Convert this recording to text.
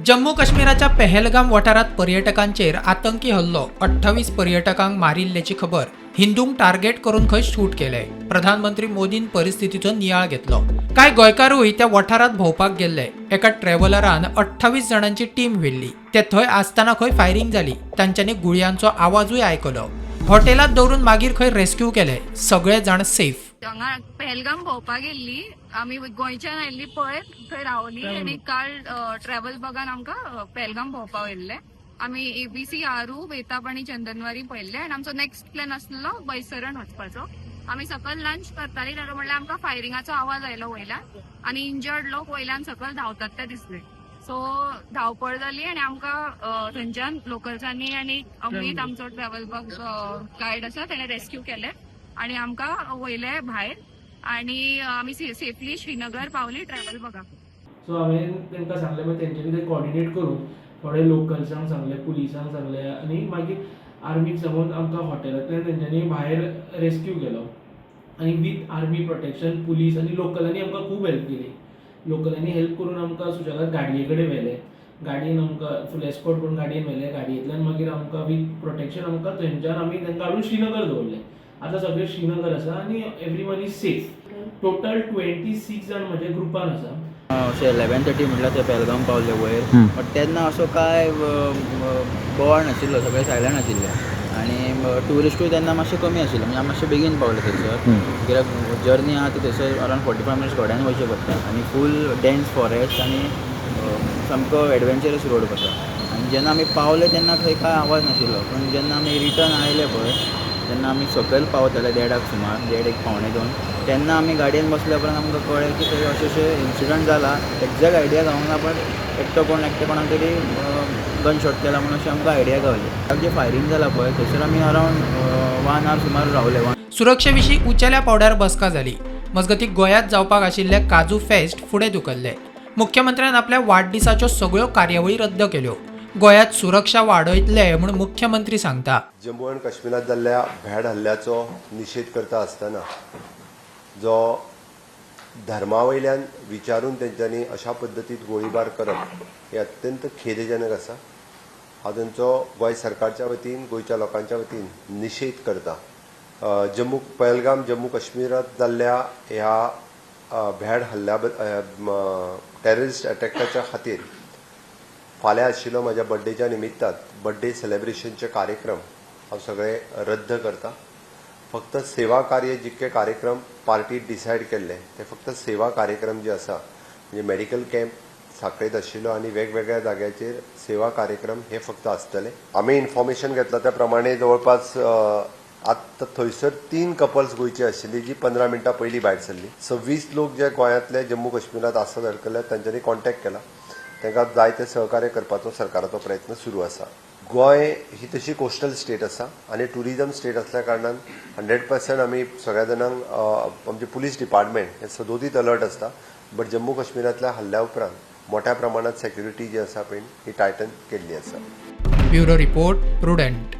जम्मू काश्मीराच्या पेहलगाम वाठारांत पर्यटकांचेर आतंकी हल्लो. 28 पर्यटकांक मारिल्ल्याची खबर. हिंदूंक टार्गेट करून खंय शूट केले. प्रधानमंत्री मोदीन परिस्थितीचो नियाळ घेतलो. कांय गोंयकारूय त्या वाठारांत भोंवपाक गेल्ले. एका ट्रॅव्हलरान 28 जाणांची टीम व्हेल्ली. ते थंय आसतना खंय फायरिंग जाली. तांच्यांनी गुळयांचो आवाजूय आयकलो. हॉटेलात दवरून मागीर खंय रेस्क्यू केले. सगळे जाण सेफ. हांगा पहलगाम भोंवपाक गेल्ली आमी. गोंयच्यान आयिल्ली पयर, थंय रावली आनी काल ट्रॅव्हल बगान आमकां पहलगाम भोंवपाक व्हेल्ले. आमी एबीसी, आरू, बेताब आनी चंदनवारी पळयल्ले आनी आमचो नेक्स्ट प्लॅन आसलेलो बैसरण वचपाचो. आमी सकयल लंच करताली तेन्ना म्हणल्यार आमकां फायरिंगाचो आवाज आयलो वयल्यान आनी इंजर्ड लोक वयल्यान सकयल धांवतात ते दिसले. सो धांवपळ जाली आनी आमकां थंयच्यान लोकल्सांनी आनी अमित, आमचो ट्रॅव्हल बग गायड आसा, तेणे रेस्क्यू केले आणि आमकां वयले भायर आणि आमी सेफली श्रीनगर पावली ट्रॅव्हल बगा. सो हांवें तांकां सांगलें, मागीर तेंच्यांनी ते कॉर्डिनेट करून थोडे लोकल्सांक सांगलें, पुलिसांक सांगलें आनी मागीर आर्मीक सांगून आमकां हॉटेलांतल्यान तेंच्यांनी भायर रेस्क्यू केलो आनी वीथ आर्मी प्रोटेक्शन, पुलीस आनी लोकलांनी आमकां खूब हेल्प केली. लोकलांनी हेल्प करून आमकां सुशेगाद गाडये कडेन व्हेले. गाडयेन आमकां फूल एस्कॉर्ट करून गाडयेन व्हेले. गाडयेंतल्यान मागीर आमकां वीथ प्रोटेक्शन आमकां थंयच्यान आमी तांकां हाडून श्रीनगर दवरले. आतां सगळे श्रीनगर आसा आनी everyone is safe. Total 26 जाण म्हज्या ग्रुपान आसा. अशें 11:30 म्हटल्यार ते पेलगाम पावले वयर. बट तेन्ना असो कांय बोवाळ नाशिल्लो, सगळें सायलंट आशिल्लें आनी ट्युरिस्टूय तेन्ना मातशे कमी आशिल्ले, म्हणजे आमी मातशे बेगीन पावले थंयसर, कित्याक जर्नी आहा ती थंयसर अरावंड 45 मिनिट्स घोड्यान वयचें पडटा आनी फूल डेन्स फॉरेस्ट आनी सामको एडवेंचरस रोड कसो. आनी जेन्ना आमी पावले तेन्ना थंय कांय आवाज नाशिल्लो, पूण जेन्ना आमी रिटर्न आयले पळय, तेन्ना आमी सकयल पावताले देडाक सुमार, देड एक 1:45, तेन्ना आमी गाडयेन बसल्या उपरांत आमकां कळ्ळें की थंय अशें अशें इन्सिडंट जाला. एग्जॅक्ट आयडिया गावूंक ना, बट एकटो कोण एकटे कोणाक तरी गन शॉट केला म्हणून अशें आमकां आयडिया गावली. जें फायरींग जाला पळय, थंयसर आमी अरावंड वन आवर सुमार रावले. सुरक्षेविशीं उंचेल्या पावंड्यार बसका जाली. मजगतीं, गोंयांत जावपाक आशिल्ले काजू फेस्ट फुडें धुकल्ले. मुख्यमंत्र्यान आपल्या वाडदिसाच्यो सगळ्यो कार्यावळी रद्द केल्यो. गोंयांत सुरक्षा वाडयतले म्हूण मुख्यमंत्री सांगता. जम्मू आनी काश्मीरात जाल्ल्या भ्याड हल्ल्याचो निशेध करता आसतना जो धर्मा वयल्यान विचारून तेंच्यांनी अशा पद्दतीन गोळीबार करप हें अत्यंत खेदजनक आसा. हांव तेंचो गोंय सरकारच्या वतीन, गोंयच्या लोकांच्या वतीन निशेध करता. जम्मू पहलगाम, जम्मू काश्मीरात जाल्ल्या ह्या भ्याड हल्ल्या, टेररिस्ट अटॅकाच्या खातीर फाल्यां आशिल्लो म्हज्या बड्डेच्या निमित्तान बड्डे सेलेब्रेशनचे कार्यक्रम हांव सगळे रद्द करता. फक्त सेवा कार्य जितके कार्यक्रम पार्टीन डिसायड केल्ले, ते फक्त सेवा कार्यक्रम जे आसा, म्हणजे मेडिकल कॅम्प साखळेंत आशिल्लो आनी वेगवेगळ्या जाग्याचेर सेवा कार्यक्रम हे फक्त आसतले. आमी इन्फॉर्मेशन घेतला त्या प्रमाणे जवळपास आतां थंयसर तीन कपल्स गोंयची आशिल्ली जी 15 मिनटां पयलीं भायर सरली. 26 लोक जे गोंयांतले जम्मू काश्मीरांत आसात अडकल्यात, तांच्यांनी कॉन्टेक्ट केला. तांकां जाय ते सहकार्य करपाचो सरकाराचो प्रयत्न सुरू आसा. गोंय ही तशी कोस्टल स्टेट आसा आनी टुरिझम स्टेट असल्या कारणान 100% आमी सगळ्या जाणांक, आमचे पुलीस डिपार्टमेंट हे सदोदीत अलर्ट आसता. बट जम्मू काश्मीरांतल्या हल्ल्या उपरांत मोठ्या प्रमाणात सेक्युरिटी जी आसा पळय, ही टायटन केल्ली आसा. Bureau report, prudent.